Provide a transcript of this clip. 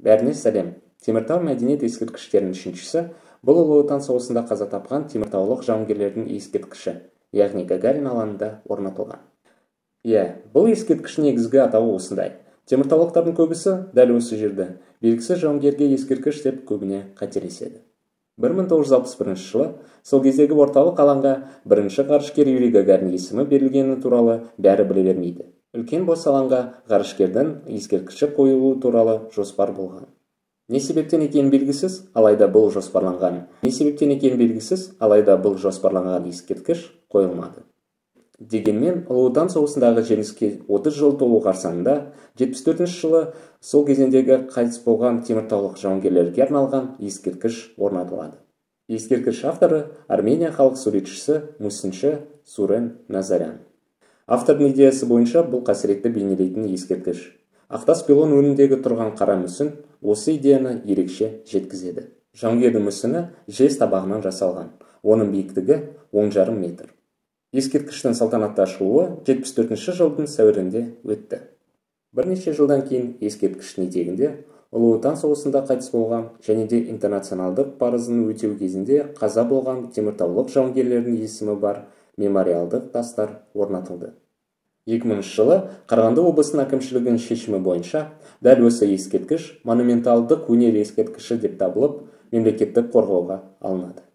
Бәріне сәлем. Теміртау мәдениет ескерткіштерінің үшіншісі бұл Ұлы Отан соғысында қаза тапқан теміртаулық жауынгерлердің ескерткіші, яғни Гагарин алаңында орнатылған. Иә, бұл ескерткіштің негізгі атауы осындай. Теміртаулықтардың көбісі дәл осы жерді белгісіз жауынгерге ескерткіш деп көбіне қателеседі. 1961 жылы сол кездегі орталық алаңға бірінші ғарышкер Юрий Гагарин есімі берілгені туралы бәрі біле бермейді. Үлкен бос алаңға ғарышкердің ескерткіші қойылуы туралы жоспар болған. Не себептен екені белгісіз, алайда бұл жоспарланған. Не себептен екені белгісіз, алайда бұл жоспарланған ескерткіш қойылмады. Дегенмен, Ұлы Отан соғысындағы жеңіске 30 жыл толу қарсаңында 74 жылы сол кезеңдегі қайтыс болған теміртаулық жауынгерлерге арналған ескерткіш орнатылады. Ескерткіш авторы Армения халық суретшісі, мүсінші Сурен Назарян. Автордың идеясы бойынша бұл қасіретті бейнелейтін ескерткіш. Ақтас пилон өңіндегі тұрған қара мүсін осы идеяны ерекше жеткізеді. Жауынгердің мүсіні жез табағынан жасалған. Оның биіктігі 10,5 метр. Ескерткіштің салтанатты ашылуы 74 жылдың сәуірінде өтті. Бірнеше жылдан кейін ескерткіштің етегінде Ұлы Отан соғысында қайтыс болған және де интернационалдық парызын өтеу кезінде қаза болған теміртаулық жауынгерлердің есімі бар мемориалдық тастар орнатылды. 2000 жылы Қарағанды облысының әкімшілігінің шешімі бойынша дәл осы ескерткіш монументалдық өнер ескерткіші деп табылып, мемлекеттік қорғауға алынады.